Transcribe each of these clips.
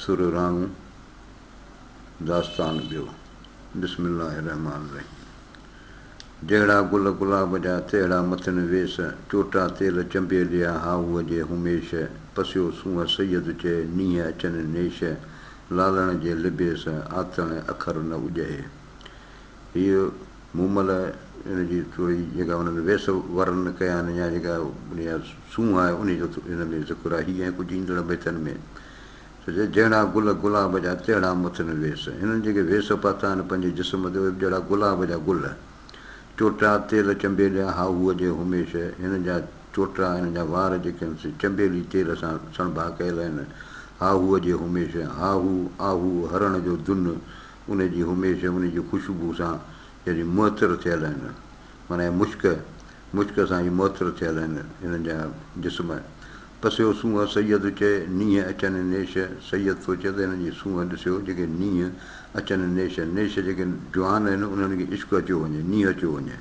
سر راڻو، داستان ٻيو، بسم الله الرحمٰن الرحيم جهڙا گل گلاب جا، تهڙا مٿن ويس، چوٽا تيل چنبيليا، هاهوء جي هميش، پسيو سونهن سيد چئي، نينهن اچن نيش، لالڻ جي لبيس، آتڻ اکر نه اڄهي. هيء مومل ان جي ٿوري جيڪا انهن ويس ورن ڪيا آهن يا جيڪا ان جا سونهن آهي انهي جو هن ۾ ذڪر آهي. هي ۽ ڪجهه ايندڙ بيتن ۾ ته چئي جهڙا گل گلاب جا تهڙا مٿن ويس. هنن جيڪي ويس پاتا آهن پنهنجي جسم تي اهي به جهڙا گلاب جا گل. چوٽا تيل چنبيليا هاهوء جي هميش. هن جا چوٽا هن جا وار جيڪي آهن سي چنبيلي تيل سان سڻڀا ڪيل آهن. هاهوء جي هميش، هاهو، آهو، هرڻ جو دن، ان جي هميش ان جي خوشبو سان يعني معطر ٿيل آهن. معنيٰ مشڪ، مشڪ سان هي معطر ٿيل آهن هنن جا جسم. پسيو سونهن سيد چئي، نينهن اچن نيش، سيد ٿو چئي ته هنن جي سونهن ڏسيو جيڪي نينهن اچن نيش، نيش جيڪي جوان آهن انهن کي عشق اچيو وڃي، نينهن اچيو وڃي.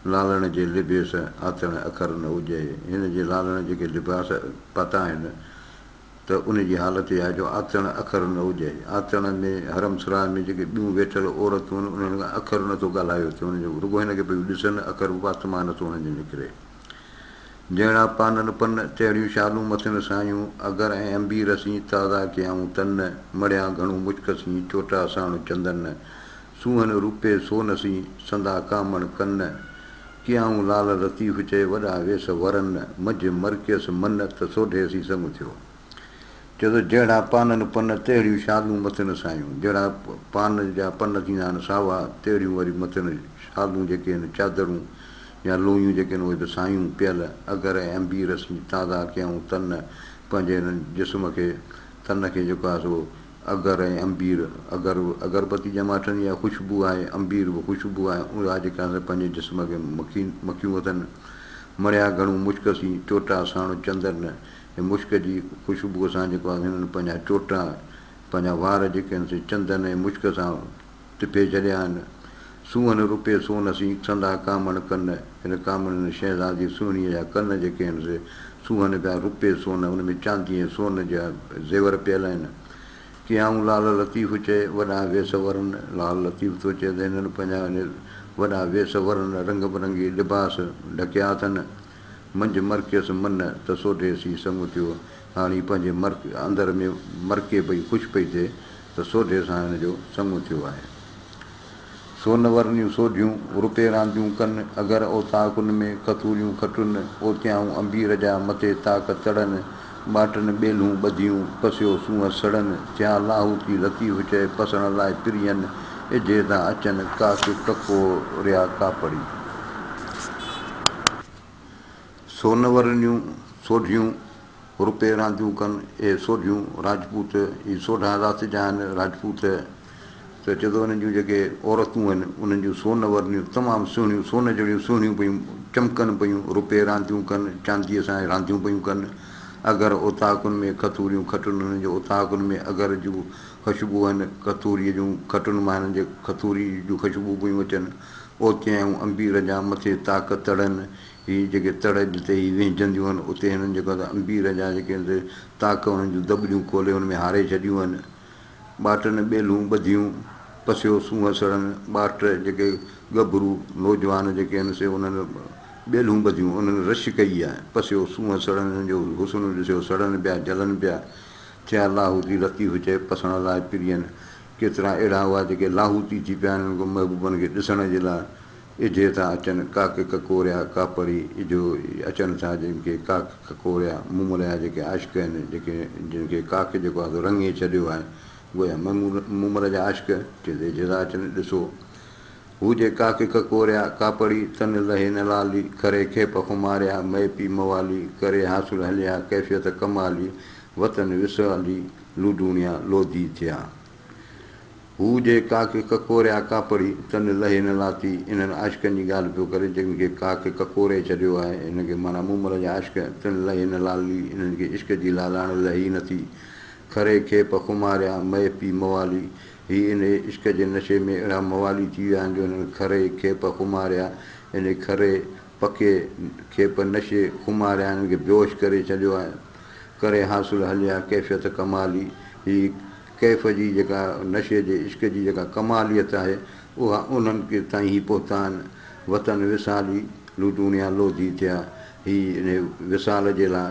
لالڻ جي لبيس آتڻ اکر نه اجهي، هن جي لالڻ جيڪي لباس پاتا آهن، ته ان جي حالت اها جو آتڻ اکر نه اجهي. آتڻ ۾ حرم سراء ۾ جيڪي ٻيون ويٺل عورتون آهن، انهن کان اکر نه ٿو ڳالهايو ٿئي، انهن جو رڳو هن کي پيون ڏسن، اکر به وات مان نه ٿو انهن جي نڪري. جهڙا پانن پن، تهڙيون شالون مٿن سايون، اگر ۽ عنبير سين تازا ڪيائون تن، مڙيا گهڻو مشڪ سين، چوٽا ساڻ چندن، سونهن روپي سون سين، سندا ڪامڻ ڪن. ڪيائون لال لطيف چئي وڏا ويس ورن، منجهه مرڪيس من ته سوڍي سين سڱ ٿيو. چئي ٿو جهڙا پانن پن، تهڙيون شالون مٿن سايون. جهڙا پان جا پن ٿيندا آهن ساوا، تهڙيون وري مٿن شالون جيڪي آهن چادرون يا لويون جيڪي آهن اهي به سايون پيل، اگر ۽ عنبير سين تازا ڪيائون تن، پنهنجي هنن جسم کي تن کي جيڪو آهي سو اگر ۽ عنبير، اگر اگربتي جمع ٺهندي آهي خوشبو آهي، عنبير به خوشبو آهي، اها جيڪا سا پنهنجي جسم کي مکي مکيون اٿن. مڙيا گهڻو مشڪ سين، چوٽا ساڻ چندن. هي مشڪ جي خوشبوء سان جيڪو آهي هنن پنهنجا چوٽا، پنهنجا وار جيڪي آهن سي چندن ۽ مشڪ سان ٽپي ڇڏيا آهن. سونهن روپي سون سين، سندا ڪامڻ ڪن. هن ڪامڻ هن شهزادي سهڻيء جا ڪن جيڪي آهن سي سونهن پيا روپي سون، ان ۾ چاندي ۽ سون جا زيور پيل آهن. ڪيائون لال لطيف چئي، وڏا ويس ورن. لال لطيف ٿو چئي ته هنن پنهنجا وڏا ويس ورن، رنگ برنگي لباس ڍڪيا اٿن. منجهه مرڪيس من، ته سوڍي سين سڱ ٿيو. هاڻي پنهنجي مرڪ اندر ۾ مرڪي پئي، خوش پئي ٿئي ته سوڍي سان هن جو سڱ ٿيو آهي. سون ورنيون سوڍيون، روپي رانديون ڪن، اگر اوطاقن ۾ کٿوريون کٽن، اوتيائون عنبير جا مٿي طاق تڙن، ٻاٽن ٻيلهون ٻڌيون، پسيو سونهن سڙن، ٿيا لاهوتي لطيف چئي، پسڻ لاء پرين، اجهي ٿا اچن، ڪاڪ ڪڪوريا ڪاپڙي. سون ورنيون سوڍيون، روپي رانديون ڪن، اهي سوڍيون راجپوت، هي سوڍا ذات جا آهن راجپوت، ته چئي ٿو انهن جون جيڪي عورتون آهن انهن جون سون ورنيون تمام سهڻيون سون جهڙيون سهڻيون پيون چمڪن پيون، روپي رانديون ڪن، چانديء سان رانديون پيون ڪن، اگر اوطاقن ۾ کٿوريون کٽن انهن جي اوطاقن ۾ اگر جون خشبو آهن، کٿوريء جون کٽن مان هنن جي کٿوري جون خشبو پيون اچن، اوتيائون عنبير جا مٿي طاق تڙن، هي جيڪي تڙ جتي هي وهنجنديون آهن اتي هنن جيڪو آهي عنبير جا جيڪي آهن سي طاق انهن جون دٻليون کولي ان ۾ هاري ڇڏيون آهن. ٻاٽن ٻيلهون ٻڌيون، پسيو سونهن سڙن، ٻاٽ جيڪي ڳڀرو نوجوان جيڪي آهن سي انهن ٻيلهون ٻڌيون، انهن رش ڪئي آهي، پسيو سونهن سڙن انهن جو حسن ڏسيو سڙن پيا جلن پيا، ٿيا لاهوتي لطيف چئي پسڻ لاء پرين، ڪيترا اهڙا هئا جيڪي لاهوتي ٿي پيا آهن انهن محبوبن کي ڏسڻ جي لاء اجهي ٿا اچن ڪاڪ ڪڪوريا ڪاپڙي اجهو اچن ٿا جن کي ڪاڪ ڪڪوريا مومل جا جيڪي عاشق آهن جيڪي جن کي ڪاڪ جيڪو آهي سو رڱي ڇڏيو آهي گويا مومل جا عاشق چي ته اجهي ٿا اچن ڏسو هو جي ڪاڪ ڪڪوريا ڪاپڙي تن لهي نه لالي کري کيپ خماريا مئي پي موالي ڪري حاصل هليا ڪيفيت ڪمالي وطن وسالي لوڊوڻيا لوڌي ٿيا. هو جي ڪاڪ ڪڪوريا ڪاپڙي، تن لهي نه لاتي. انهن عاشقن جي ڳالهه پيو ڪري، جن کي ڪاڪ ڪڪوري ڇڏيو آهي. هن کي معنيٰ مومل جا عاشق، تن لهي نه لالي. انهن کي عشق جي لالاڻ لهي نه ٿي. کري کيپ خماريا، مئي پي موالي. هي انهيء عشق جي نشي ۾ اهڙا موالي ٿي ويا آهن جو انهن کري کيپ خماريا، يعني کري، پڪي، کيپ نشي، خماريا، انهن کي بيهوش ڪري ڇڏيو آهي. ڪري حاصل هليا ڪيفيت ڪمالي، هي ڪيف جي جيڪا نشي جي عشق جي جيڪا ڪماليت آهي، اها انهن کي تائين هي پهتا آهن. وطن وصالي لوڊوڻيا لوڌي ٿيا. هي انهي وصال جي لاء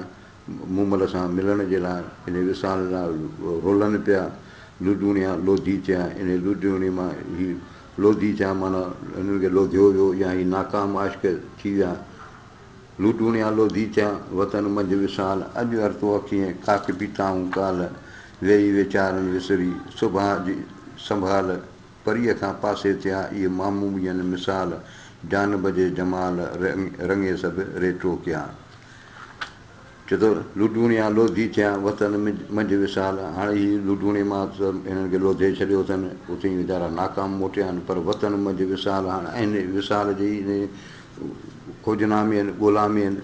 مومل سان ملڻ جي لاء انهي وصال لاء رولن پيا. لوڊوڻيا لوڌي ٿيا. انهي لوڊوڻي مان هي لوڌي ٿيا معنيٰ هنن کي لوڌيو ويو يا هي ناڪام عاشق ٿي ويا. لوڊوڻيا لوڌي ٿيا، وطن منجهه وصال، اڄ ارتو اکيين، ڪاڪ پيتائون ڪالهه، ويئي ويچارن وسري، سڀاء جي سنڀال، پريء کان پاسي ٿيا، اي ماموين مثال، جانب جي جمال، رڱي سڀ ريٽو ڪيا. چئي ٿو، لوڊوڻيا لوڌي ٿيا، وطن منجهه وصال، هاڻي هي لوڊوڻي مان ته هنن کي لوڌي ڇڏيو اٿن، اتي ئي ويچارا ناڪام موٽيا آهن، پر وطن منجهه وصال، هاڻ عين وصال جي ئي انهيء کوجنا ۾ آهن، ڳولا ۾ آهن.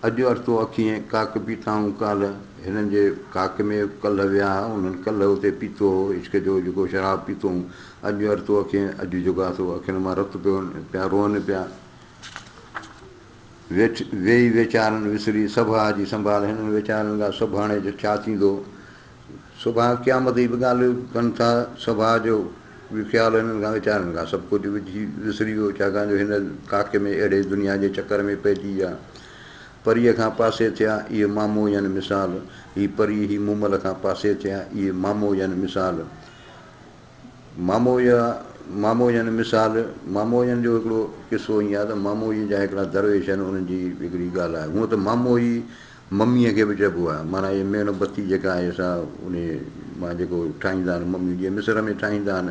اڄ ارتو اکيين، ڪاڪ پيتائون ڪالهه، هنن جي ڪاڪ ۾ ڪلهه ويا ها، انهن ڪلهه اتي پيتو هو، عشق جو جيڪو شراب پيتو هون، اڄ ارتو اکيين، اڄ جيڪو آهي سو اکين مان رت پيو پيا روئن پيا. ويٺ ويئي ويچارن وسري سڀاء جي سنڀال هنن ويچارن کان سڀاڻي جو ڇا ٿيندو؟ سڀاء قيامت جي به ڳالهه ڪن ٿا، سڀاء جو به خيال هنن کان ويچارن کان سڀ ڪجهه وجهي وسري ويو، ڇاڪاڻ جو هن ڪاڪي ۾ اهڙي دنيا جي چڪر ۾ پئجي ويا. پريء کان پاسي ٿيا، اهي مامو ين مثال. هي پري هي مومل کان پاسي ٿيا، اهي مامو ين مثال. مامويا، ماموين مثال، ماموين جو هڪڙو قصو ائين آهي ته ماموئي جا هڪڙا درويش آهن انهن جي هڪڙي ڳالهه آهي. هونء ته ماموئي مميء کي به چئبو آهي معنيٰ هيء ميڻ بتي جيڪا آهي سا انهيء مان جيڪو ٺاهيندا آهن مميون جيئن مصر ۾ ٺاهيندا آهن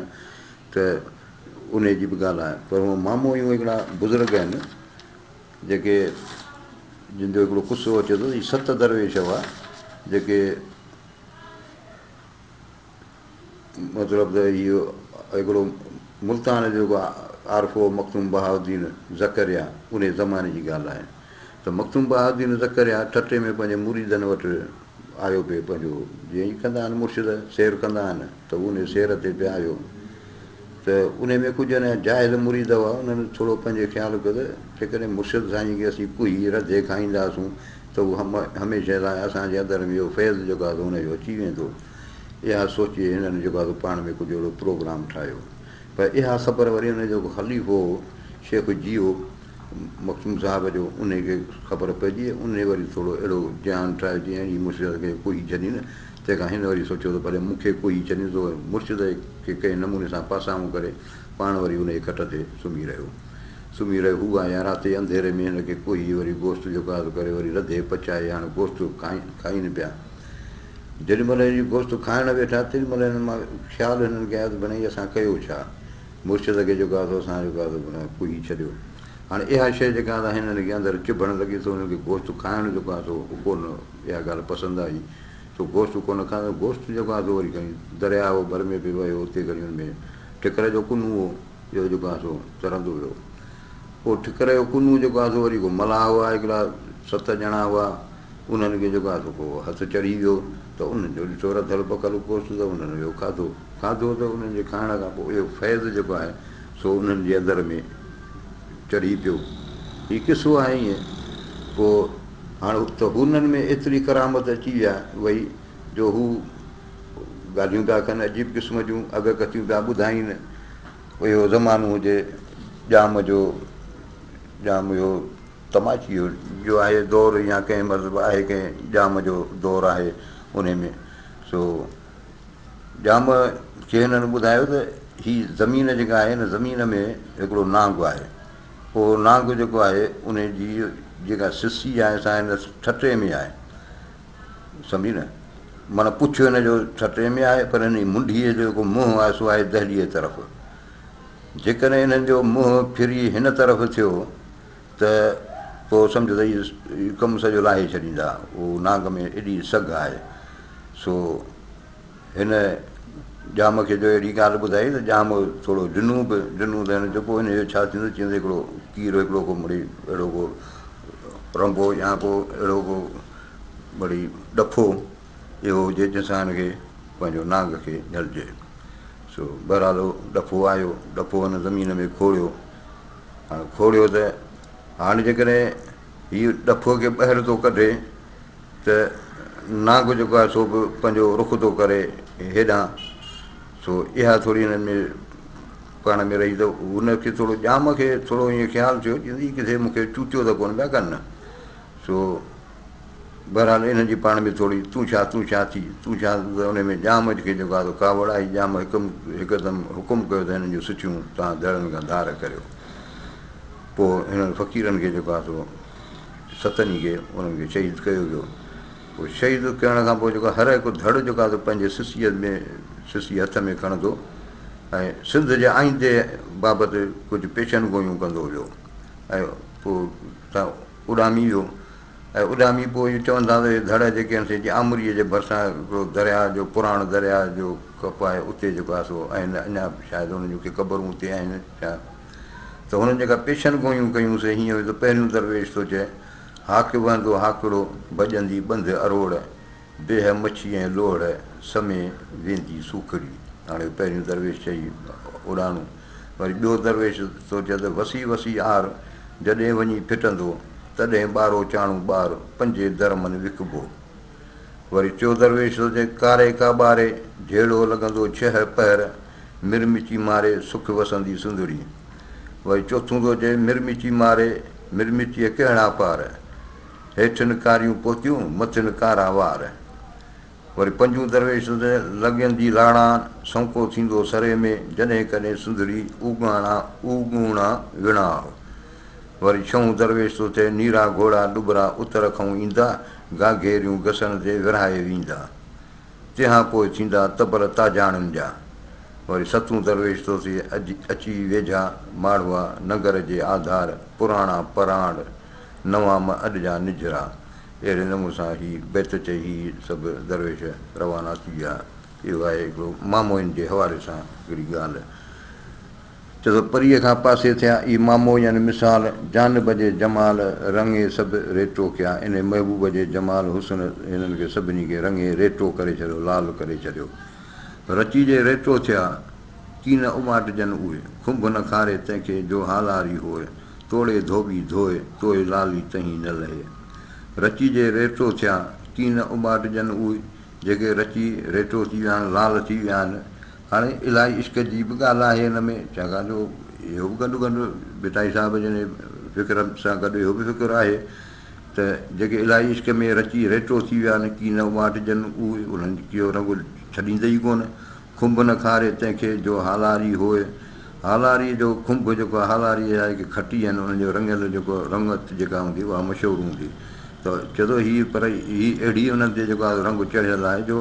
ته انهيء جي به ڳالهه آهي پر هونء مامويون هڪڙا بزرگ آهن جيڪي جن جو هڪڙو قصو اچي ٿو ته هي ست درويش هئا جيڪي مطلب ته اهو هڪڙو ملتان جو جيڪو عارف هو مخدوم بهاء الدين زڪريا انهي زماني جي ڳالهه آهي ته مخدوم بهاء الدين زڪريا ٺٽي ۾ پنهنجي مريدن وٽ آيو پئي پنهنجو جيئن ئي ڪندا آهن مرشد سير ڪندا آهن ته انهي سير تي پئي آيو ته انهي ۾ ڪجهه اڃا جاهل مريد هئا انهن ٿورو پنهنجي خيال ڪيو ته جيڪڏهن مرشد سائين کي اسين ڪوهي رڌي کائينداسون ته هو هميشه لاء اسان جي اندر ۾ اهو فيض جيڪو آهي سو ان جو اچي ويندو. اها سوچي هنن جيڪو آهي سو پاڻ ۾ ڪجهه اهڙو پروگرام ٺاهيو. پر اها خبر وري ان جو خليفو هو شيخ جيئو مخدوم صاحب جو انهي کي خبر پئجي وئي. انهي وري ٿورو اهڙو جهان ٺاهيو جيئن هي مرشد کي ڪوهي ڇڏين. تنهن کان هن وري سوچيو ته ڀلي مون کي ڪوهي ڇڏين سو مرشد کي ڪنهن نموني سان پاسائون ڪري پاڻ وري انهي کٽ تي سمهي رهيو. سمهي رهيو. هو آيا رات جي انڌيري ۾ هن کي ڪوهي وري گوشت جو ڪاز ڪري وري رڌي پچائي هاڻ گوشت کائين پيا. جيڏي مهل هي گوشت کائڻ ويٺا تيڏي مهل هنن مان خيال هنن کي آيو ته ڀڻي اسان ڪيو ڇا؟ مرشد کي جيڪو آهي سو اسان جيڪو آهي سو ڀڻي ڪوهي ڇڏيو. هاڻي اها شيء جيڪا آهي هنن کي اندر چڀڻ لڳي سو هنن کي گوشت کائڻ جيڪو آهي سو ڪونه اها ڳالهه پسند آئي سو گوشت ڪونه کاڌو. گوشت جيڪو آهي سو وري کڻي درياء هو ڀر ۾ پئي وهيو اتي کڻي ان ۾ ٺڪر جو ڪنو هو. اهو جيڪو آهي سو ترندو ويو. پوء ٺڪر جو ڪنو جيڪو آهي سو وري ڪو ملاح هئا هڪڙا ست ڄڻا هئا انهن کي جيڪو آهي سو ڪو هٿ چڙهي ويو ته انهن جو ڏٺو رڌل پڪل گوشت ته انهن اهو کاڌو. کاڌو ته انهن جي کائڻ کان پوء اهو فيض جيڪو آهي سو انهن جي اندر ۾ چڙهي پيو. هي قصو آهي ائين. پوء هاڻ ته هنن ۾ ايتري ڪرامت اچي ويا وئي جو هو ڳالهيون پيا ڪن عجيب قسم جون اڳڪٿيون پيا ٻڌائين. اهو زمانو هجي ڄام جو، ڄام اهو تماچي جو آهي دور يا ڪنهن مطلب آهي ڪنهن ڄام جو دور آهي انهي ۾ سو ڄام کي هنن ٻڌايو ته هي زمين جيڪا آهي هن زمين ۾ هڪڙو نانگ آهي اهو نانگ جيڪو آهي انهي جي جيڪا سسي آهي سا هن ٺٽي ۾ آهي. سمجهي نه؟ معنيٰ پڇ هن جو ٺٽي ۾ آهي پر هن جي منڍيء جو جيڪو منهن آهي سو آهي دهليء طرف. جيڪڏهن انهن جو منهن ڦري هن طرف ٿيو ته پوء سمجهه ته هي ڪم سڄو لاهي ڇڏيندا. اهو نانگ ۾ ايڏي سگهه آهي. سو هن ڄام کي جو اهڙي ڳالهه ٻڌائي ته ڄام ٿورو ڊنو به، ڊنو ته هن چيو پوء ان جو ڇا ٿيندو؟ چيائين ته هڪڙو ڪير هڪڙو ڪو مڙئي اهڙو ڪو رنبو يا ڪو اهڙو ڪو مڙئي ڏڦو اهو هجي جنهن سان هن کي پنهنجو نانگ کي جهلجي. سو بهرحال اهو ڏڦو آيو، ڏڦو هن زمين ۾ کوڙيو. هاڻ کوڙيو ته هاڻ جيڪڏهن هي ڏڦو کي ٻاهر ٿو ڪڍي ته نانگ جيڪو آهي سو به پنهنجو رخ ٿو ڪري هيڏانهن. سو اها ٿوري هنن ۾ پاڻ ۾ رهي ته هن کي ٿورو ڄام کي ٿورو ائين خيال ٿيو جي ڪٿي مون کي چوٽيو ته ڪونه پيا ڪن سو بهرحال انهن جي پاڻ ۾ ٿوري تون ڇا تون ڇا ٿي تون ڇا ته ان ۾ ڄام کي جيڪو آهي ڪاوڙ آئي ڄام هڪم هڪدم حڪم ڪيو ته هنن جون سٺيون توهان ڌڙن کان ڌار ڪريو پوء هنن فقيرن کي جيڪو آهي سو ستن ئي کي انهن کي شهيد ڪيو ويو پوء شهيد ڪرڻ کان پوء جيڪو هر هڪ ڌڙ جيڪو آهي سو پنهنجي سسيء ۾ سسي هٿ ۾ کڻندو ۽ سنڌ جي آئيندي بابت ڪجهه پيشن گوئيون ڪندو ويو ۽ پوء اڏامي ويو ۽ اڏامي پوء اهو چون ٿا ته اهي ڌڙ جيڪي آهن سي جي آمريء جي ڀرسان هڪڙو درياهه جو پراڻ درياهه جو ڪپ آهي اتي جيڪو آهي سو آهن اڃا به شايد انهن جون ڪي قبرون اتي آهن ڇا ته هنن جيڪا پيشن گوئيون ڪيون سي هيئن هيون ته پهريون درويش ٿو چئي هاڪ وهندو هاڪڙو ڀڄندي ٻنڌ اروڙ بيهه مڇي ۽ لوڙهه سمي ويندي سوکڙي. هاڻي اهو پهريون درويش چئي اڏاڻو. وري ٻيو درويش ٿو چئي ته وسي وسي آر جڏهن وڃي ڦٽندو، تڏهن ٻارو چاڻو ٻار پنجي درمن وڪبو. وري ٽيو درويش ٿو چئي ڪاري ڪا ٻاري، جهيڙو لڳندو ڇهه پهر، مرمچي ماري سک وسندي سنڌڙي. وري چوٿون ٿو چئي مرمچي ماري، مرمچيء ڪهڙا پار. هيٺن ڪاريون پوتيون، مٿن ڪارا وار. وري پنجون درويش ته لڳندي لاڙان، سونڪو ٿيندو سري ۾، جڏهن ڪڏهن سنڌڙي اوڳاڻا اوڳوڻا وڻاء. وري ڇهون درويش ٿو چئي، نيرا گهوڙا ڏٻرا اتر کئون ايندا، گاگهيريون گسن تي ورهائي ويندا. تنهان پوء ٿيندا تبر تاجاڻن جا. وري ستون درويش ٿو ٿئي، اچي ويجها ماڙهئا ننگر جي آڌار، پراڻا پراڻ. نوان م اڏجا نجهرا. اهڙي نموني سان هي بيت چئي هي سڀ درويش روانا ٿي ويا. اهو آهي هڪڙو ماموئين جي حوالي سان هڪڙي ڳالهه. چئي ٿو پريء کان پاسي ٿيا اي مامو يعني مثال جانب جي جمال رڱي سڀ ريٽو ڪيا. انهي محبوب جي جمال حسن هنن کي سڀني کي رڱي ريٽو ڪري ڇڏيو لال ڪري ڇڏيو. رچي جي ريٽو ٿيا ڪين اٻاٽجن اهي. کنڀ نه کاري تنهن کي جو هالاري هوء. توڙي ڌوٻي ڌوئي، توئي لالي تهين نه لهي. رچي جي ريٽو ٿيا، ڪين نه اٻاٽجن اهي، جيڪي رچي ريٽو ٿي ويا آهن، لال ٿي ويا آهن. هاڻي الاهي عشق جي به ڳالهه آهي هن ۾، ڇاڪاڻ جو اهو به گڏ گڏ ڀٽائي صاحب جن جي فڪر سان گڏ اهو به فڪر آهي ته جيڪي الاهي عشق ۾ رچي ريٽو ٿي ويا آهن، ڪين نه اٻاٽجن اهي، انهن اهو رنگ ڇڏيندي ئي ڪونه. کنڀ نه کاري تنهن کي جو هالاري هوء. هالاريء جو کنڀ جيڪو هالاريء جا جيڪي کٽي آهن انهن جو رڱيل جيڪو رنگت جيڪا هوندي اها مشهور هوندي ته چئي ٿو هي پر هي اهڙي انهن تي جيڪو آهي رنگ چڙهيل آهي جو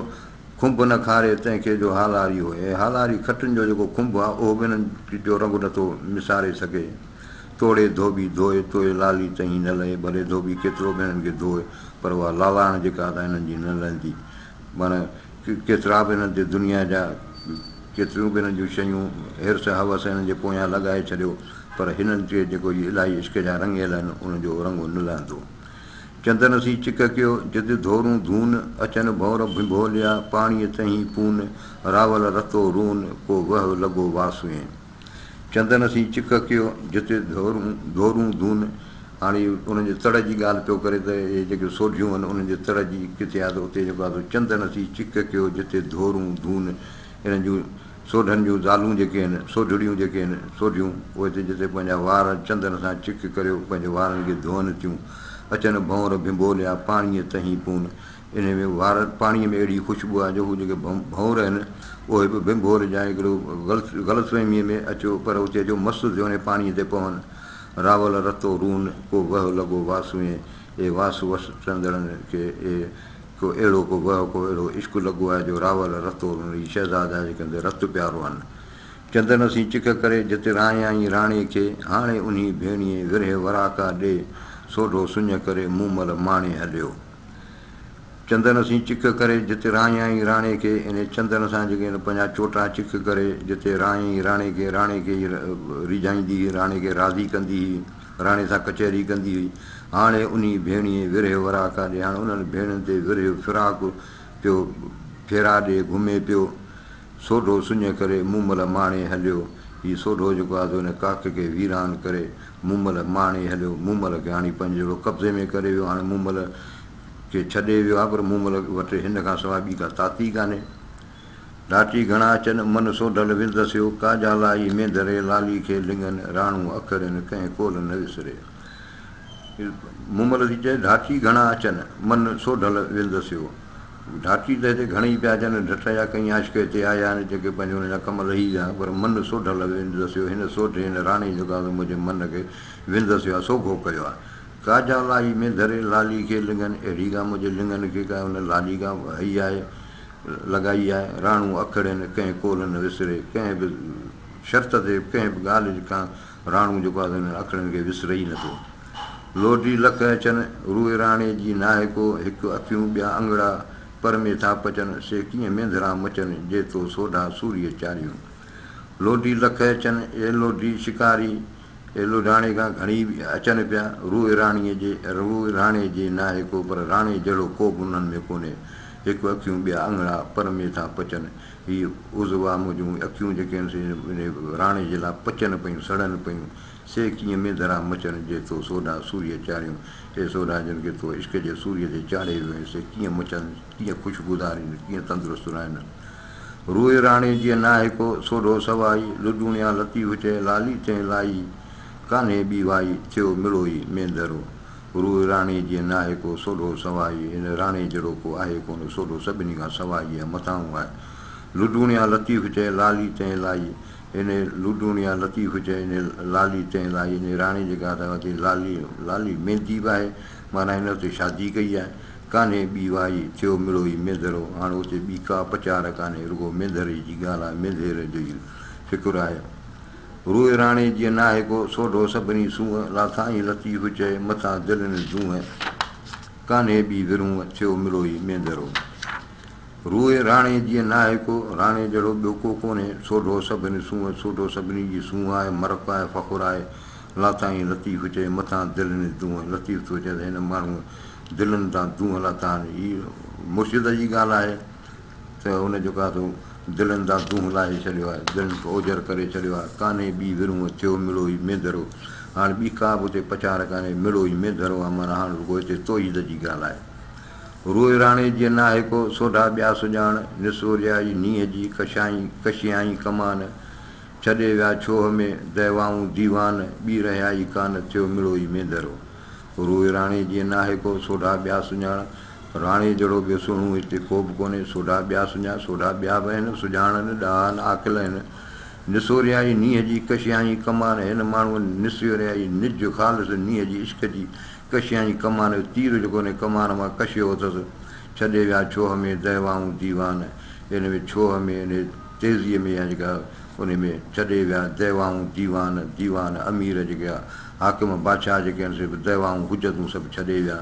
کنڀ نه کاري تنهن کي جو هالاري هوء ۽ هالاري کٽين جو جيڪو کنڀ آهي اهو به انهن جو رنگ نٿو مساري سگهي. توڙي ڌوٻي ڌوئي توئي لالي تهين نه لهي ڀلي ڌوٻي ڪيترو به انهن کي ڌوئي پر اها لالاڻ جيڪا آهي انهن جي نه لهندي. معنيٰ ڪيترا به هنن تي دنيا جا ڪيتريون به هنن جون شيون حرص هوس هنن جي پويان لڳائي ڇڏيو پر هنن تي جيڪو هي الاهي عشق جا رڱيل آهن انهن جو رنگ نه لهندو. چندن سين چڪ ڪيو جت ڌورون ڌون اچن ڀونر ڀنڀوليا پاڻيء تهين پون راول رتو رون ڪو وهه لڳو واسوين. چندن سين چڪ ڪيو، جتي ڌورون ڌون. هاڻي انهن جي تڙ جي ڳالهه پيو ڪري ته اهي جيڪي سوڍيون آهن، انهن جي تڙ جي ڪٿي آهي ته اتي جيڪو آهي سو چندن سين چڪ ڪيو، جتي ڌورون ڌون. انهن جون سوڍن جون زالون جيڪي آهن، سوڍڙيون جيڪي آهن، سوڍيون، اهي اتي جتي پنهنجا وار چندن سان چڪ ڪريو، پنهنجي وارن کي ڌوئن ٿيون. اچن ڀنور ڀنڀوليا، پاڻيء تهين پون. انهيء ۾ وار پاڻيء ۾ اهڙي خوشبوء آهي جو هو جيڪي ڀنور آهن، اهي به ڀنڀور جا هڪڙو غلط فهميء ۾ اچيو پر اتي اچيو مست ٿيو وڃي پاڻيء تي پون. راول رتو رون، ڪو وهه لڳو واسوين، اي واس وسندڙن کي اي ڪو اهڙو ڪو وهه ڪو اهڙو عشق لڳو آهي جو راول رتو رون، هي شهزادا جيڪي آهن سي رت پيا روئن. چندن سين چڪ ڪري جت رايائين راڻي کي، هاڻي انهي ڀيڻيء ورهيه وراڪا ڏي، سوڍو سڃ ڪري مومل ماڻي هليو. چندن سين چڪ ڪري جتي رايائين راڻي کي، انهي چندن سان جيڪي هن پنهنجا چوٽا چڪ ڪري جتي رايائين راڻي کي، راڻي کي ئي ريجهائيندي هئي، راڻي کي راضي ڪندي هئي، راڻي سان ڪچهري ڪندي هئي. هاڻي انهي ڀيڻيء ورهيه وراڪا ڏي، هاڻي انهن ڀيڻن تي ورهيه فراق پيو ڦيرا ڏي، گهمي پيو. سوڍو سڃ ڪري مومل ماڻي هليو. هي سوڍو جيڪو آهي سو هن ڪاڪ کي ويران ڪري مومل ماڻي هليو. مومل کي آڻي پنهنجي جهڙو قبضي ۾ ڪري ويو. هاڻي مومل کي ڇڏي ويو آهي پر مومل وٽ هن کان سواء ٻي ڪا تاتي ڪانهي. ڍاٽي گهڻا اچن، من سوڍل وندسيو، ڪا جا لائي مينڌري، لالي کي لڱن، راڻو اکڙين، ڪنهن ڪول نه وسري. مومل ٿي چئي، ڍاٽي گهڻا اچن، من سوڍل وندسيو. ڍاٽي ته هتي گهڻئي پيا اچن، ڍٽ جا ڪئين عاشق هتي آيا آهن، جيڪي پنهنجو انهن جا ڪم لهي ويا، پر من سوڍل وندسيو، هن سوڍي، هن راڻي جيڪو آهي سو منهنجي من کي وندسيو آهي، سوگهو ڪيو آهي. ڪا جا لائي مينڌري، لالي کي لڱن، اهڙي ڪا منهنجي لڱن کي ڪا ان لالي ڪا هئي آهي. لڳائي آهي، راڻو اکڙين ڪنهن ڪول نه وسري، ڪنهن به شرط تي ڪنهن به ڳالهه کان راڻو جيڪو آهي انهن اکڙين کي وسري ئي نٿو. لوڊي لک اچن، روء راڻي جي ناهي ڪو، هڪ اکيون ٻيا انگڙا، پر ۾ ٿا پچن، سي ڪيئن مينڌرا مچن، جي تو سوڍا سوريء چاريون. لوڊي لک اچن، اي لوڊي شڪاري، اي لوڍاڻي کان گهڻي اچن پيا، روء راڻيء جي، روء راڻي جي ناهي ڪو، پر راڻي جهڙو ڪو به انهن ۾ ڪونهي. هڪ اکيون ٻيا اڱڙا پر ۾ ٿا پچن. هي عضوا منهنجون اکيون جيڪي آهن سي انهي راڻي جي لاء پچن پيون، سڙن پيون، سي ڪيئن مينڌرا مچن، جي تو سوڍا سوريء چاڙهيون. اي سوڍا جن کي تو عشق جي سوريء تي چاڙهي ويو آهين، سي ڪيئن مچن، ڪيئن خوشبودار ايند، ڪيئن تندرست رهن. روء راڻي جيئن ناهي ڪو، سوڍو سوائي، لڊوڻيان لطيف چئي، لالي تنهن لائي، ڪانهي ٻي وائي، ٿيو مڙوئي مينڌرو. روء راڻي جيئن ناهي ڪو، سوڍو سوائي، هن راڻي جهڙو ڪو آهي ڪونه، سوڍو سڀني کان سوائي ۽ مٿانهون آهي. لڊوڻيان لطيف چئي، لالي تنهن لائي، هن لڊوڻيان لطيف چئي، هن لالي تنهن لائي، هن راڻي جيڪا اٿا لالي، لالي ميندي به آهي، معنيٰ هن اتي شادي ڪئي آهي. ڪانهي ٻي وائي، ٿيو مڙوئي مينڌرو، هاڻ اتي ٻي ڪا پچار ڪانهي، رڳو مينڌري جي ڳالهه آهي، مينڌير جو ئي فڪر آهي. روء راڻي جيئن ناهي ڪو، سوڍو سڀني سونهن، لاٿائين لطيف چئي، مٿان دلين دونهن، ڪانهي ٻي ورونهن، ٿيو مڙوئي مينڌرو. روء راڻي جيئن ناهي ڪو، راڻي جهڙو ٻيو ڪو ڪونهي، سوڍو سڀني سونهن، سوڍو سڀني جي سونهن آهي، مرڪ آهي، فخر آهي، لاٿائين لطيف چئي، مٿان دلين دونهن، لطيف ٿو چئي ته هن ماڻهوء دلن تان دونهن لاٿا آهن. هي مرشد جي ڳالهه آهي ته هن جيڪو آهي سو دلن تان دونهن لاهي ڇڏيو آهي، دلن کي اوجهر ڪري ڇڏيو آهي. ڪانهي ٻي ورونهن، ٿيو مڙو ئي مينڌرو. هاڻ ٻي ڪا به اتي پچار ڪانهي، مڙو ئي مينڌرو آهي، معنيٰ هاڻ رڳو هتي توحيد جي ڳالهه آهي. روء راڻي جيئن ناهي ڪو، سوڍا ٻيا سڄاڻ، نسوريائي نينهن جي، ڪشائين ڪشيائين ڪمان، ڇڏي ويا ڇوهه ۾، ديوائون ديوان، ٻي رهيا ئي ڪانه، ٿيو مڙو ئي مينڌرو. روء راڻي جيئن ناهي ڪو، سوڍا ٻيا سڃاڻ. راڻي جهڙو ٻيو سهڻو هتي ڪو به ڪونهي. سوڍا ٻيا سڃا، سوڍا ٻيا به آهن، سڄاڻ آهن، ڏاها آهن، عاقل آهن. نسوريائي نينهن جي، ڪشيائين ڪمان. هن ماڻهوء نسوريائي نج خالص نينهن جي عشق جي، ڪشيائين ڪمان. تير جيڪو انهي ڪمان مان ڪشيو اٿس. ڇڏي ويا ڇوهه ۾، ديوائون ديوان. ان ۾ ڇوهه ۾، انهي تيزيء ۾ يا جيڪا انهي ۾ ڇڏي ويا ديوائون ديوان، ديوان امير جيڪي حاڪم بادشاهه جيڪي آهن سي به دعوائون حجتون سڀ ڇڏي ويا،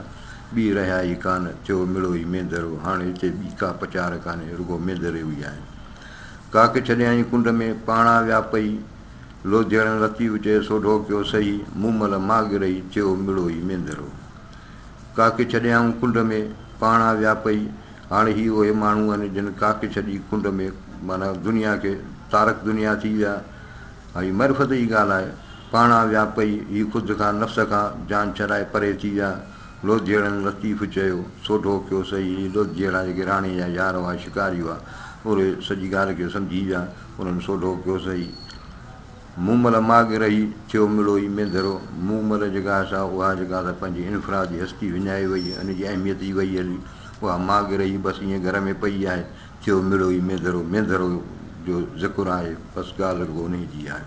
ٻي رهيا ئي ڪانه، ٿيو مڙو ئي مينڌرو، هاڻ هتي ٻي ڪا پچار ڪانهي، رڳو مينڌريو ئي آهن. ڪاڪ ڇڏيائين ڪنڊ ۾، پاڻا ويا پئي، لوڌيئڙن لطيف چئي سوڍو ڪيو سهي، مومل ماڳ رهي، ٿيو مڙو ئي مينڌرو. ڪاڪ ڇڏيائون ڪنڊ ۾، پاڻا ويا پئي، هاڻ هي اهي ماڻهو آهن جن ڪاڪ ڇڏي ڪنڊ ۾، معنيٰ دنيا کي تارڪ دنيا ٿي ويا، هي معرفت جي ڳالهه آهي. پاڻا ويا پئي، هي خود کان نفس کان جان ڇڏائي پري ٿي ويا. لوڌيئڙن لطيف چيو، سوڍو ڪيو سهي. هي لوڌيئڙا جيڪي راڻي جا يار هئا، شڪاري هئا، اهي سڄي ڳالهه کي سمجهي ويا. انهن سوڍو ڪيو سهي. مومل ماڳ رهي، ٿيو مڙوئي مينڌرو. مومل جيڪا آهي سا اها جيڪا سا پنهنجي انفرادي هستي وڃائي وئي، ان جي اهميت ئي وئي هلي. اها ماڳ رهي بس ائين گهر ۾ پئي آهي. ٿيو مڙوئي مينڌرو، مينڌرو جو ذڪر آهي، بس ڳالهه رڳو انهيء جي آهي.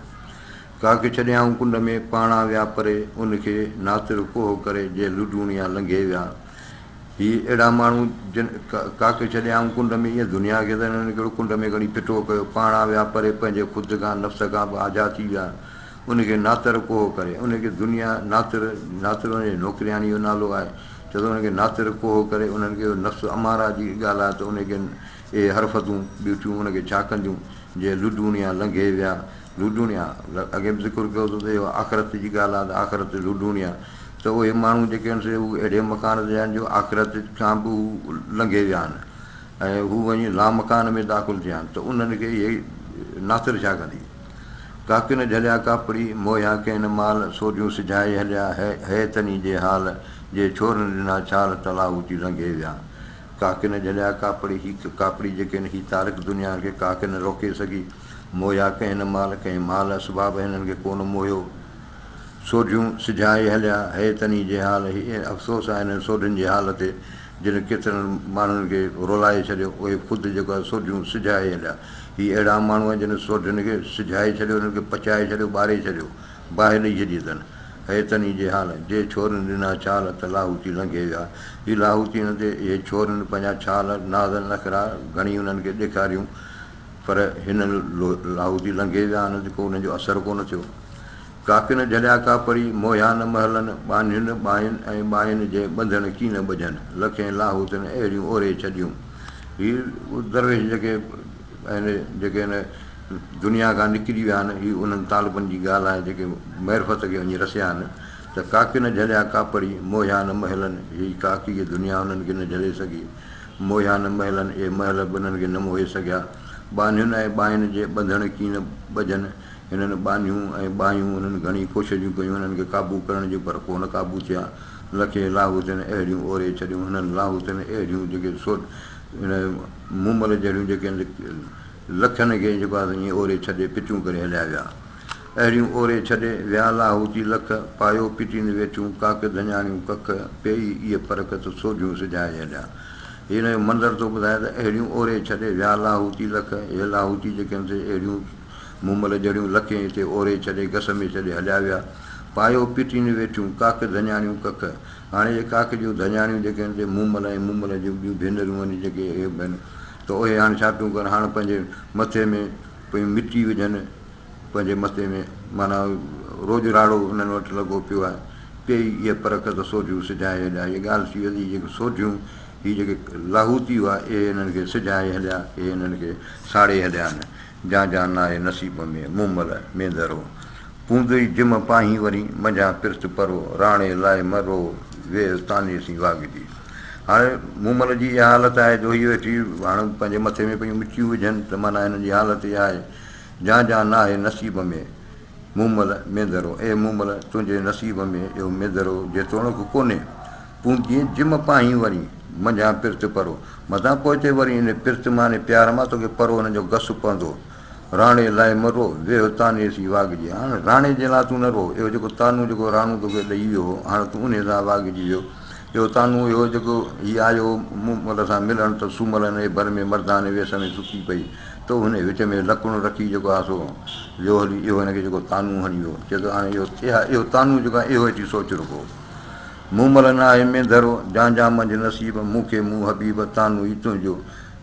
ڪاڪ ڇڏيائون ڪنڊ ۾، پاڻا ويا پري، ان کي ناتر ڪوهه ڪري، جي لڊوڻيا لنگهي ويا. هي اهڙا ماڻهو جن ڪاڪ ڇڏيائون ڪنڊ ۾، ائين دنيا کي ته انهن ڪهڙو ڪنڊ ۾ کڻي ڦٽو ڪيو، پاڻا ويا پري، پنهنجي خود کان، نفس کان به آجا ٿي ويا. ان کي ناتر ڪوهه ڪري، ان کي دنيا ناتر، ناتر ان جي نوڪرياڻيء جو نالو آهي، چئي ٿو ان کي ناتر ڪوهه ڪري، انهن کي نفس اماره جي ڳالهه آهي ته ان کي اهي حرفتون ٻيوٽيون ان کي ڇا ڪنديون، جي لڊوڻيا لنگهي ويا، لڊوڻيا، اڳي به ذڪر ڪيو اٿو ته اهو آخرت جي ڳالهه آهي ته آخرت لڊوڻيا ته اهي ماڻهو جيڪي آهن سي هو اهڙي مڪان تي آهن جو آخرت کان به هو لنگهي ويا آهن ۽ هو وڃي لامڪان ۾ داخل ٿيا آهن ته انهن کي اهي ناتر ڇا ڪندي. ڪاڪ نه جهليا ڪاپڙي، موهيا ڪين مال، سوڍيون سجهائي هليا، هيء تني جي حال، جي ڇور نه ڏنا ڇال، تلاهوتي لنگهي ويا. ڪاڪ نه جهليا ڪاپڙي، هي ڪاپڙي جيڪي آهن، هي تارڪ دنيا کي ڪاڪ نه روڪي سگهي. موهيا ڪنهن نه مال، ڪنهن مال اسباب هنن کي ڪونه موهيو. سوڍيون سجهائي هليا، هي تني جي حال، هي افسوس آهي هنن سوڍين جي حال تي، جن ڪيترن ماڻهن کي رولائي ڇڏيو، اهي خود جيڪو آهي سوڍيون سجهائي هليا. هي اهڙا ماڻهو آهن جن سوڍين کي سجهائي ڇڏيو، انهن کي پچائي ڇڏيو، ٻاري ڇڏيو، باهه ڏئي ڇڏي اٿن. هي تني جي حال، جي ڇورن ڏنا ڇال، ته لاهوتي لنگهي ويا. هي لاهوتي هن تي، اهي ڇورن پنهنجا ڇال، ناز نخرا گهڻي انهن کي ڏيکاريون، پر هنن لاهوتي لنگهي ويا، انهن تي ڪو انهن جو اثر ڪونه ٿيو. ڪاڪن جهليا ڪاپڙي، موهيا نه مهلن، ٻانهين ٻائين ۽ ٻائين جي ٻنڌڻ ڪين ٻجهن، لکين لاهوتين اهڙيون اوري ڇڏيون. هي درويش جيڪي آهن، جيڪي هن دنيا کان نڪري ويا آهن، هي انهن طالبن جي ڳالهه آهي، جيڪي معرفت کي وڃي رسيا آهن ته ڪاڪن جهليا ڪاپڙي، موهيا نه مهلن، هي ڪاڪيء دنيا انهن کي نه جهلي سگهي. موهيا نه مهلن، اهي مهل به انهن کي نه موهي سگهيا. ٻانهين ۽ ٻائين جي ٻنڌڻ ڪين ٻجهن، هنن ٻانهيون ۽ ٻايون انهن گهڻي ڪوششون ڪيون انهن کي قابو ڪرڻ جون پر ڪو نه قابو ٿيا. لکين لاهوتين اهڙيون اوري ڇڏيون. هنن لاهوتين اهڙيون جيڪي سو هن مومل جهڙيون جيڪي لکن کي جيڪو آهي ائين اوري ڇڏي پٽيون ڪري هليا ويا. اهڙيون اوري ڇڏي ويا لاهوتي لک، پايو پٽين ويٺيون ڪاڪ ڌڃاڻيون ڪک، پيئي ايء پرک ته سوڍيون سجهائي هليا. هي هن جو منظر ٿو ٻڌائي ته اهڙيون اوري ڇڏي ويا لاهوتي لک، هي لاهوتي جيڪي آهن سي اهڙيون مومل جهڙيون لکين هتي اوري ڇڏي گس ۾ ڇڏي هليا ويا. پايو پٽين ويٺيون ڪاڪ ڌڃاڻيون ڪک، هاڻي اهي ڪاڪ جون ڌڃاڻيون جيڪي آهن سي مومل ۽ مومل جون ٻيون ڀينرون آهن جيڪي اهي به آهن ته اهي هاڻي ڇا پيون ڪن هاڻ پنهنجي مٿي ۾ پيون مٽي وجهن پنهنجي مٿي ۾ معنيٰ روڄ راڙو انهن وٽ لڳو پيو آهي. پيئي اهي پرک ته سوڍيون سجهائي هليا. هيء ڳالهه ٿي وئي ته هي جيڪي سوڍيون، هي جيڪي لاهوتي هئا، اهي هنن کي سجهائي هليا، اهي هنن کي ساڙي هليا آهن. جان جان ناهي نصيب ۾، مومل مينڌرو. پوندئي جم پاهين وري، منجهان پرت پرو، راڻي لاء م رو، ويهه طعني سين واڳجي. هاڻي مومل جي اها حالت آهي جو هيء ويٺي هاڻ پنهنجي مٿي ۾ پيون مٽيون وجهن ته معنيٰ هنن جي حالت اها آهي. جان جان ناهي نصيب ۾، مومل مينڌرو. اي مومل! تنهنجي نصيب ۾ اهو مينڌرو جيتوڻيڪ ڪونهي. پوندينء جم پاهين ورين، منجهان پرت پرو. متان پوئتي ورين ان پرت مان ۽ پيار مان توکي پرو ان جو گس پوندو. راڻي لاء م رو، ويهه طعني سين واڳجي. هاڻ راڻي جي لاء تون نه رو، اهو جيڪو طعنو جيڪو راڻو توکي ڏئي ويو هو، هاڻ تون انهيء سان واڳجي ويو. اهو طعنو اهو جيڪو هي آيو هو مومل سان ملڻ ته سومل هن جي ڀر ۾ مرداني ويس ۾ ستي پئي ته هن جي وچ ۾ لڪڻ رکي جيڪو آهي سو ويو هلي اهو هن کي جيڪو طعنو هڻي ويو. چئي ٿو هاڻي اهو اهو طعنو جيڪو آهي اهو اچي سوچ رڳو. مومل ناهي مينڌرو، جان جان منجهه نصيب، مون کي مون حبيب، طعنو ئي تنهنجو.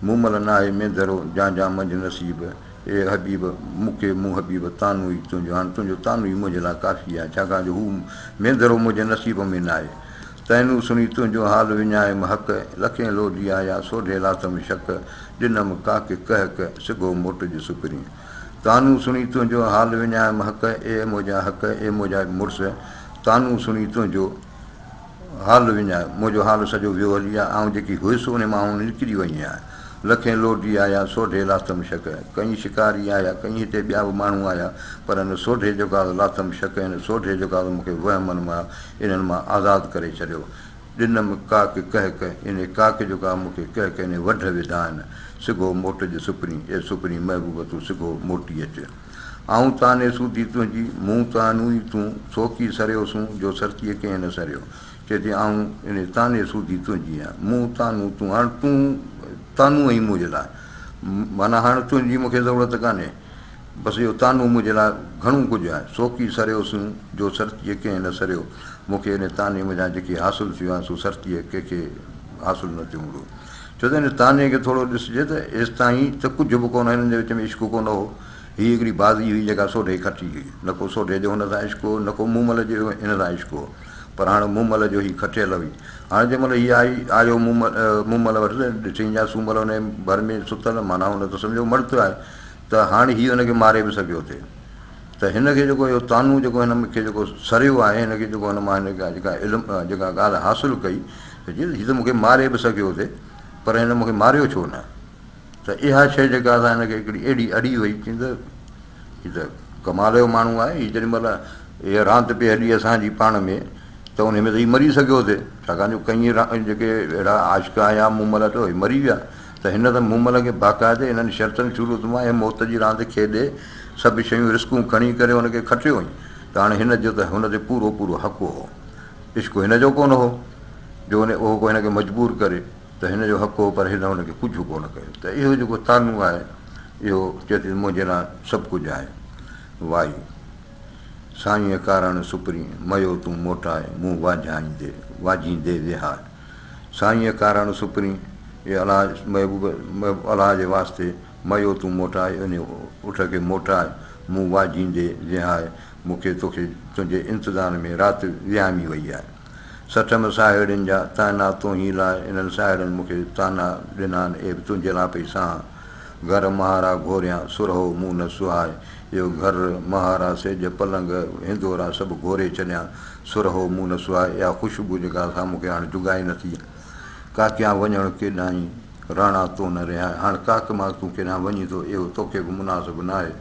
مومل ناهي مينڌرو، جان جان منجهه نصيب، اي حبيب، مون کي مون حبيب، طعنو ئي تنهنجو. هاڻ تنهنجو طعنو ئي منهنجي لاء ڪافي آهي، ڇاڪاڻ جو هو مينڌرو منهنجي نصيب ۾ ناهي. طعنو سڻي تنهنجو حال وڃايم حق، لکين لوڏي آيا، سوڍي لاٿم شڪ، ڏنم ڪاڪ ڪهڪ، سگهو موٽج سپرين. طعنو سڻي تنهنجو حال وڃايم حق، اي منهنجا حق، اي منهنجا مڙس، طعنو سڻي تنهنجو حال وڃايم، منهنجو حال سڄو ويو هلي آ، آئون جيڪي هيس انهي مان آئون نڪري وئي آهيان. لکين لوڏي آيا، سوڍي لاٿم شڪ، ڪئين شڪاري آيا، ڪئين هتي ٻيا به ماڻهو آيا، پر هن سوڍي جيڪو آ لاٿم شڪ، هن سوڍي جيڪو آ مون کي وهمن مان انهن مان آزاد ڪري ڇڏيو. ڏنم ڪاڪ ڪهڪ، انهي ڪاڪ جو ڪا مون کي ڪهڪ انهي وڍ وڌا آهن، سگهو موٽج سپرين، اي سپرين محبوب تون سگهو موٽي اچ. آئون طعني سوڌي تنهنجي، مون طعنو ئي تون، سوڪي سريو سون، جو سرتيء ڪنهن نه سريو. چئي ٿي آئون انهي طعني سوڌي تنهنجي آهيان، مون طعنو تون، هاڻ تون طعنو آهين منهنجي لاء، معنيٰ هاڻ تنهنجي مون کي ضرورت ڪانهي. بس اهو طعنو منهنجي لاء گهڻو ڪجهه آهي. سوڪي سريو سون، جو سرتيء ڪنهن نه سريو. مون کي ان طعني منجهان جيڪي حاصل ٿيو آهي، سو سرتيء ڪنهن کي حاصل نه ٿيو هوندو. ڇو ته ان طعني کي ٿورو ڏسجي ته ايستائين ته ڪجهه به ڪونه هنن جي وچ ۾ عشق ڪونه هو. هيء هڪڙي بازي هئي جيڪا سوڍي کٽي هئي. نه ڪو سوڍي جو هن سان عشق هو، نه ڪو مومل جو هن سان عشق هو. پر هاڻ مومل جو هي کٽيل هئي. هاڻ جنهن مهل هيء آئي، آيو مومل وٽ ته ڏٺئين جا سومل هن جي ڀر ۾ ستل، معنيٰ هن ته سمجهيو مڙد آهي. ته هاڻ هي ان کي ماري به سگهيو ٿي ته هن کي جيڪو اهو طعنو جيڪو هن کي جيڪو سريو آهي هن کي جيڪو هن مان هن جيڪا علم جيڪا ڳالهه حاصل ڪئي ته جي هي ته مون کي ماري به سگهيو ٿي پر هن مون کي ماريو ڇو نه ته اها شيء جيڪا اسان هن کي هڪڙي اهڙي اڙي وئي چي ته هي ته ڪمال جو ماڻهو آهي هي جيڏي مهل هيء راند پئي هلي اسان جي پاڻ ۾ ته انهي ۾ ته هي مري سگهيو ٿي، ڇاڪاڻ جو ڪئين جيڪي اهڙا عاشق آيا مومل وٽ اهي مري ويا ته هن ته مومل کي باقاعدي انهن شرطن شروط مان ۽ موت جي راند کيڏي سڀ شيون رسڪون کڻي ڪري هن کي کٽيو هئائين ته هاڻي هن جو ته هن تي پورو پورو حق هو. عشق هن جو ڪونه هو جو ان اهو ڪو هن کي مجبور ڪري ته هن جو حق هو پر هن هن کي ڪجهه ڪونه ڪيو ته اهو جيڪو طعنو آهي اهو چئي ٿي ته منهنجي لاء سڀ ڪجهه آهي. وائي. سائينء ڪارڻ سپرين، ميو تون موٽاء، مون واجهائيندي، واجهيندي وهاء. سائينء ڪارڻ سپرين، اي الله محبوب، الله جي واسطي، ميو تون موٽاء، انهي اٺ کي موٽاء، مون واجهيندي وهاء، مون کي توکي تنهنجي انتظار ۾ رات وهامي وئي آهي. سٺم ساهيڙين جا طعنا توهين لاء، انهن ساهيڙين مون کي طعنا ڏنا آهن، اهي به تنهنجي لاء پئي سهان. گهر مهارا گهوريان، سرهو مون نه سهاء. اهو گهر، مهارا، سيڄ، پلنگ، هندورا سڀ گهوري ڇڏيان، سرهو مون نه سهاء. اها خوشبو جيڪا سا مون کي هاڻ جڳائي نه ٿي. ڪاڪيان وڃڻ ڪيڏانهين، راڻا تو نه رهاء. هاڻ ڪاڪ مان تون ڪيڏانهن وڃين ٿو، اهو توکي به مناسب ناهي.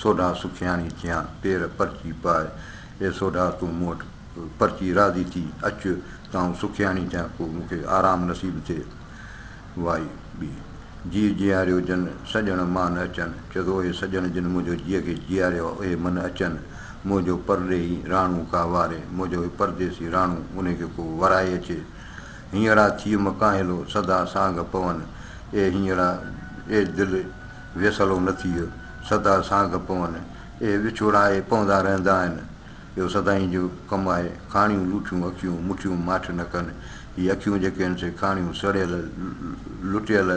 سوڍا سکياڻي ٿيان، پير پرچي پاء. اي سوڍا تون مون وٽ پرچي راضي ٿي اچ ته آئون سکياڻي ٿيان، ڪو مون کي آرام نصيب ٿئي. وائي ٻي. جيء جياريو جن، سڄڻ مان نه اچن. چئي ٿو اهي سڄڻ جن منهنجو جيء کي جياريو آهي، اهي من اچن. منهنجو پرڏيهي راڻو ڪا واري، منهنجو هي پرديسي راڻو انهي کي ڪو ورائي اچي. هينئڙا ٿيء م ڪاهلو، سدا سانگ پون. اي هينئڙا، اي دل ويسلو نه ٿيء، سدا سانگ پون. اهي وڇوڙا اهي پوندا رهندا آهن. اهو سدائين جو ڪم آهي. کاڻيون لوٺيون اکيون، مٺيون ماٺ نه ڪن. هي اکيون جيڪي آهن سي کاڻيون سڙيل، لٽيل،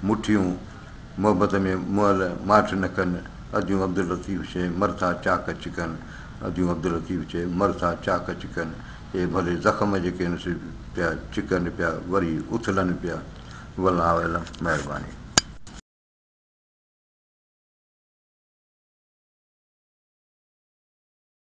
مٺيون، محبت ۾ مئل، ماٺ نه ڪن. اديون عبداللطيف چئي، مر ٿا چاڪ چڪن. اديون عبداللطيف چئي، مر ٿا چاڪ چڪن. اهي ڀلي زخم جيڪي آهن سي پيا چڪن پيا، وري اٿلن پيا. والله اعلم. مهرباني.